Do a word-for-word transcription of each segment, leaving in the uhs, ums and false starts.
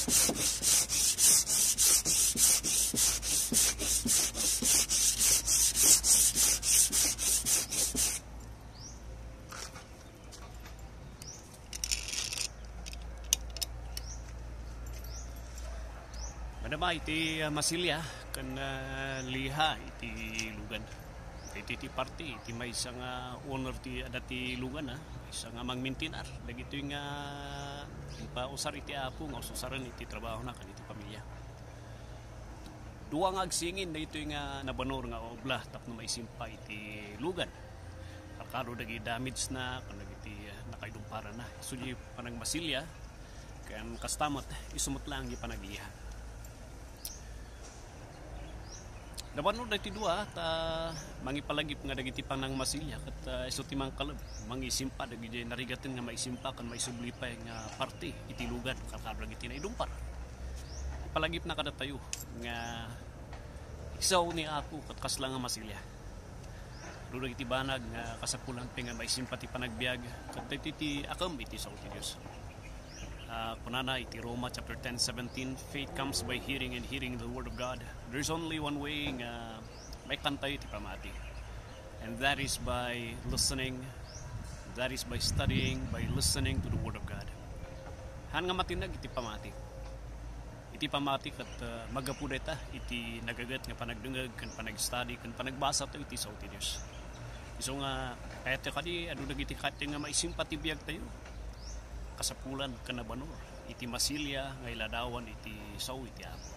Madama iti, ah, Massilia ken, ah, Liha iti Logan. Iti, iti parti iti maysa nga owner ti, adda ti Logan, ah, maysa nga mangmintinar dagitoy nga impausar iti Apo nga ususaren iti trabahona ken iti pamilia. Dua nga agsingin daytoy nga nabanur nga obra tapno maisimpa iti Logan. Karkaro dagiti damage na ken dagiti, ah, nakaidumparanna. Isu diay panagmassilia, ken kasta met, isu met laeng diay panagli-, Nabanur dagiti dua ta mangipalagip nga dagiti panagmassilia ket, ah, isu ti mangkaleb, mangisimpa dagiti narigaten nga maisimpa ken maisubli pay nga parti iti Logan karkaro dagiti naidumpar. Ipalagipna kadatayo nga isu ni Apo ket kasla nga massilia. Adu dagiti banag nga kasapulan pay nga maisimpa ti panagbiag ket daytoy ti akem iti sao ti Dios. Ah, kunana iti Roma chapter ten seventeen, "Faith comes by hearing, and hearing the word of God." There's only one way nga maikantayo iti pamati. And that is by listening. That is by studying, by listening to the word of God. Haan nga matinag iti pamati. Iti pamati ket, ah, magapu dayta iti nagaget nga panagdengngeg ken panag-study ken panagbasa tayo iti sao ti Dios. Isu nga kayatyo kadi, adu dagiti kayatyo nga maisimpa ti biag tayo. Kasapulan ken nabanur iti massilia nga iladawan iti sao iti Apo.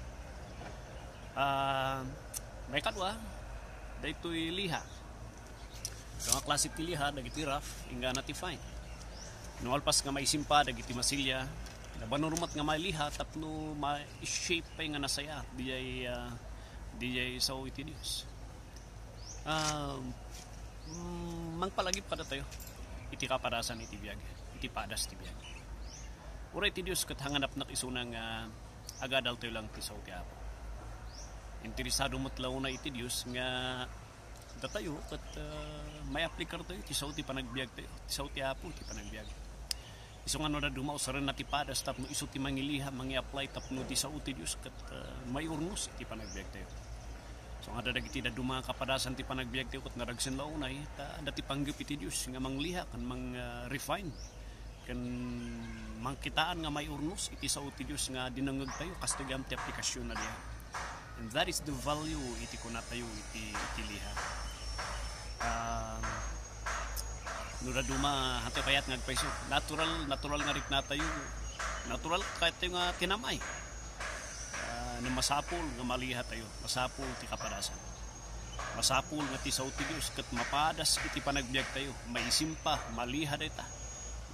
Ah, maikadua, daytoy Liha. Adu nga klase ti Liha, dagiti rough, inggana ti fine. No malpas nga maisimpa dagiti massilia, nabanur met nga mailiha tapno ma-shape pay nga nasaya, diay, ah, diay sao iti Dios. Ah, mm, mangpalagip kadatayo iti kapadasan iti biag, iti padas ti biag. Uray ti Dios ket hanganapnak isuna nga agadaltayo lang ti sao ti Apo. Interesado met la unay iti Dios nga datayo ket, ah, maiaplikartayo ti sao ti panagbiagtayo, ti sao ti Apo ti panagbiag. Isu nga no dadduma, usarenna ti padas tapno isu ti mangiliha, mangi-apply tapno ti sao ti Dios ket, ah, maiurnos iti panagbiagtayo. So, nga dagiti dadduma nga kapadasan ti panagbiagtayo ket naragsen la unay, ta adda ti panggep iti Dios nga mangliha ken mang, ah, refine ken mangkitaan nga maiurnos iti sao ti Dios nga dinengngegtayo, kastoy gayam ti aplikasionna diay. And that is the value iti kunatayo iti, iti Liha. Ah, no dadduma, haantayo kayat nga agpayso. Natural, natural nga riknatayo. Natural kayatyo nga tinamay. Ah, no masapul nga malihatayo, masapul ti kapadasan. Masapul nga ti sao ti Dios ket mapadas iti panagbiagtayo, maisimpa, maliha dayta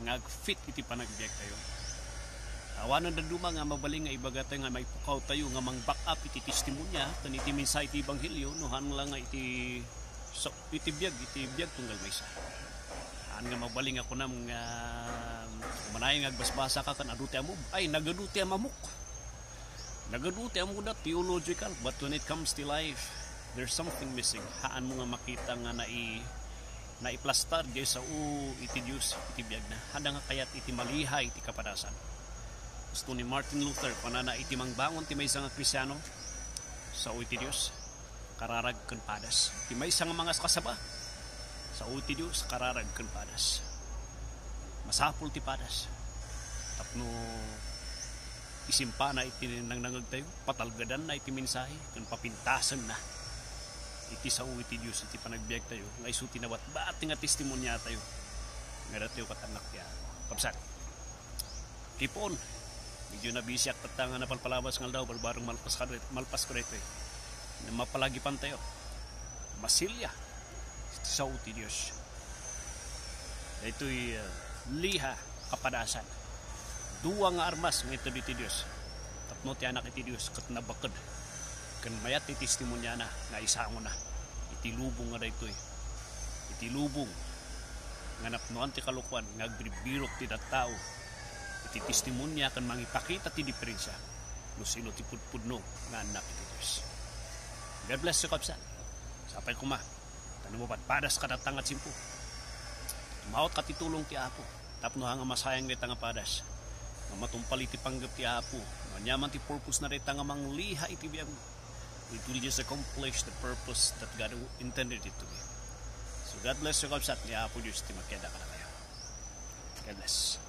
nga agfit iti panagbiagtayo. Awanen dadduma nga mabalin nga ibagatayo nga maipukawtayo nga mang-back up iti testimonia ken iti mensahe ti ebanghelio no haan la nga iti, so, iti biag, iti biag tunggal maysa. Haan nga mabalin nga kunam nga umanayon nga agbasbasaka ken adu ti ammom. Ay, nagadu ti ammok. Nagadu ti ammoda theological, but when it comes to life, there's something missing. Haanmo nga makita nga nai-, naiplastar diay sao iti Dios iti biagna. Haanda nga kayat iti maliha iti kapadasan. Gusto ni Martin Luther, kunana, iti mangbangon ti maysa nga Kristiano, sao iti Dios, kararag ken padas. Ti maysa nga mangaskasaba, sao iti Dios, kararag ken padas. Masapul ti padas tapno isimpana iti nangnangegtayo, patalgedanna iti mensahe, ken papintasenna iti sao iti Dios iti panagbiagtayo, nga isu ti nabatbati nga testimoniatayo nga datayo ket annak ti Apo. Kabsat, keep on. Medyo nabisiak tatta nga napalpalabas nga aldaw, balbareng malpas ka, malpas ko daytoy. Mapalagipantayo. Massilia ti sao ti Dios. Daytoy, uh, liha, kapadasan. Dua nga armas nga ited iti Dios. Tapno ti Anak iti Dios ket nabaked ken mayat ti testimoniana nga isangona iti lubong nga daytoy. Iti lubong nga napnoan ti kalokuan nga agbirbirok ti tattao iti testimonia ken mangipakita ti diferensia no sino ti pudpudno nga annak iti Dios. God bless you, kabsat. Sapay koma, ta no mapadpadas ka tatta nga tiempo, umawat ka ti tulong ti Apo tapno haan nga masayang dayta nga padas nga matungpal iti panggep ti Apo nga Ania man ti purpose na dayta nga mangliha iti biag mo, it will just accomplish the purpose that God intended it to be. So God bless you, kabsat. Ni Apo Dios ti makeda kadakayo. God bless.